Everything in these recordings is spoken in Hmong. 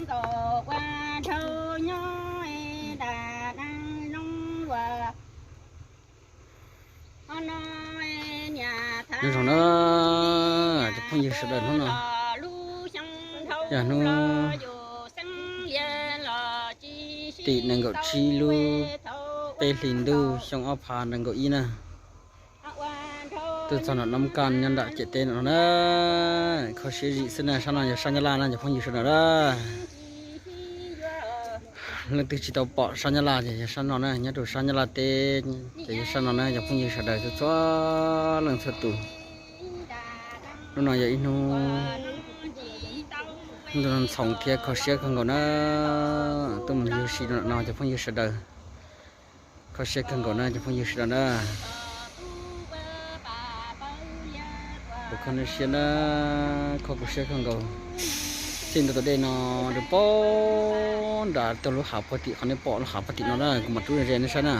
Nyob zoo na, cov phooj ywg sawv daws, hnub no yog hnub tim nees nkaum tsib lub peb hlis ntuj xyoo ob phav nees nkaum ib na. Tuaj txog nram Nab Kaj nyob nram ciam teb no na, kho siab zim xwb na. Sab no yog sab Nyab Laj na cov phooj ywg sawv daws na. Leej twg tsis tau pom sab Nyab Laj ces yog sab no na, nyob rau sab Nyab Laj teb ces yog sab no na cov phooj ywg sawv daws txhua txhua leej txhua tus. Hnub no yog ib hnub ntxhov thiab kho siab kawg nkaus na. Tuaj mus yug si no cov phooj ywg sawv daws, kho siab kawg nkaus na cov phooj ywg sawv daws na. Kuv kho siab na, kho kuv siab kawg nkaus. Txij ntua tus dej no rau pem nram rau lub hav puag tim qhov nej pom lub hav puag tim no na, kuv mam rub ze nej saib na.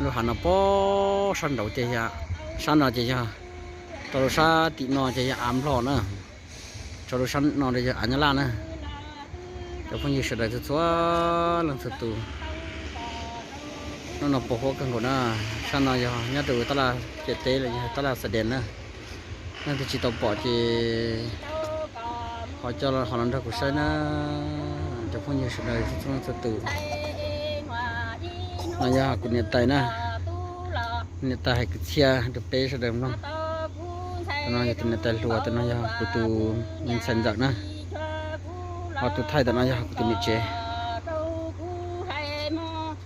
Lub hav no pem sab nraud ces yog, sab no ces yog, rau lub sab tim no ces yog av Nplog na, rau lub sab no yog av Nyab Laj na. Cov phooj ywg sawv daws txhua txhua leej txhua tus, hnub no pos huab kawg nkaus na. Sab no yog nyob rau tab laj ciam teb los yog tab laj Xadees na. Leej twg tsis tau pom ces ho coj ho los nrog kuv saib na, cov phooj ywg sawv daws txhua leej txhua tus. No yog kuv niam tais na, niam tais hais kwv txhiaj rau peb sawv daws mloog. Tus no yog tus niam tais hluas, tus no yog kuv tus me ntxhais ntxawm na, ho tus thaij ntawm no yog kuv tus niam tsev.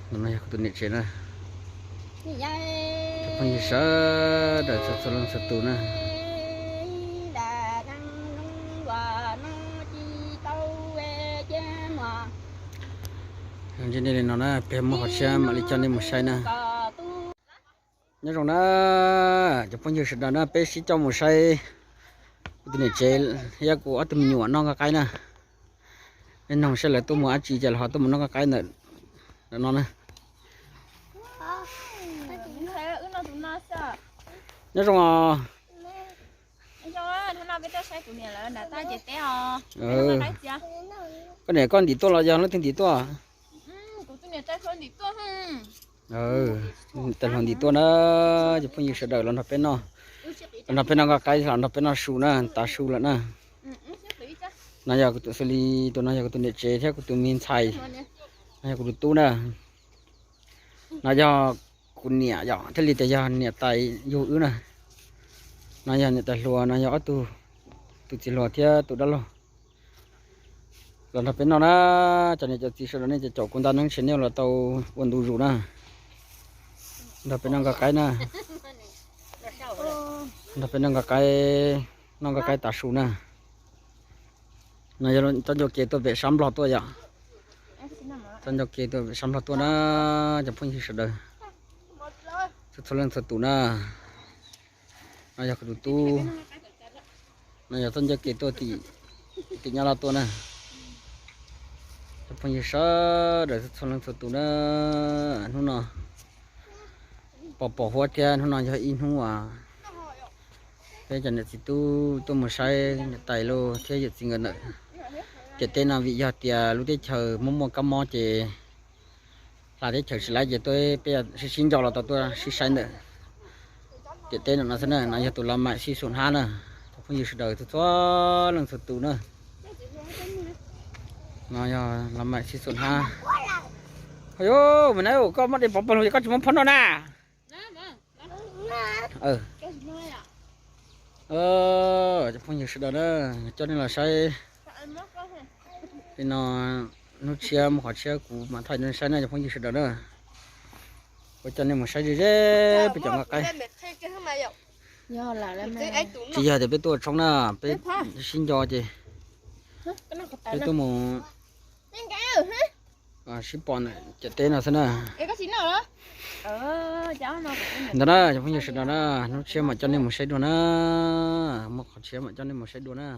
Tus no yog kuv tus niam tsev na. Cov phooj ywg sawv daws txhua txhua leej txhua tus na, ntsib nej li no na, peb muaj qhov tshiab mam li coj nej mus saib na. Nyob zoo na, cov phooj ywg sawv daws na, peb sib coj mus saib kuv tus niam tsev thiab kuv ob tug me nyuam noj nkoj qaib na. Nej noog saib lawv tuaj mus dab tsi ces lawv ho tuaj mus noj nkoj qaib ntawm no na. Nyob zoo os. Koj niam koj ntim tuaj los yog leej twg ntim tuaj? Tais hluas ntim tuaj na, cov phooj ywg sawv daws los nrog peb noj, los nrog peb noj nkoj qaib, los nrog peb noj su na, tav su lawm na. No yog kuv tus xws li, tus no yog kuv tus niam tsev thiab kuv tus me ntxhais, no yog kuv tus tub na. No yog kuv niam yom, thiaj li tias yog niam tais yug wb na. No yog niam tais hluas, no yog ob tug, tus txiv hluas thiab tus dab laug. Los nrog peb noj na, cov niam cov txiv sawv daws nej cov caum kuv nta neeb tsheb nej los tau ua ntu zus na. Nrog peb noj nkoj qaib na. Nrog peb noj nkoj qaib, noj nkoj qaib tav su na. No yog txoj ncauj ke tuaj pem sab Nplog tuaj yom. Txoj ncauj ke tuaj pem sab Nplog tuaj na, cov phooj ywg sawv daws txhua txhua leej txhua tus na. No yog kuv tus tub, no yog txoj ncauj ke tuaj tim Nyab Laj tuaj na. Cov phooj ywg sawv daws txhua txhua leej txhua tus na, hnub no pos pos huab thiab hnub no yog ib hnub uas peb cov niam txiv tub tuaj mus saib niam tais los thiab yawm txiv nkawd ntawm ciam teb no vim yog tias lub teb chaws muaj muaj kab mob ces hla teb chaws tsis laib ces tuaj peb sib sib nco los tau tuaj sib saib ntawm ciam teb no no xwb na. No yog tus Lav Maim Xij Xus Hab na, cov phooj ywg sawv daws txhua txhua leej txhua tus na. No yog Lav Maim Xij Xus Hab. Yus, me na, koj muab dej pov pawg lug es koj tsis muab phab noj na. Cov phooj ywg sawv daws na, coj nej los saib li no, hnub tshiab muaj qhov tshiab kuv mam thaij nej saib na cov phooj ywg sawv daws na. Kuv coj nej mus saib ze ze peb cov nqaij qaib. Tsis yog tias peb tuaj ua tshoob na, peb sib nco ces peb tuaj mus sib pom ntawm ciam teb no xwb na. Ntawd na cov phooj ywg sawv daws na, hnub tshiab mam coj nej mus saib dua na, muaj qhov tshiab mam coj nej mus saib dua na.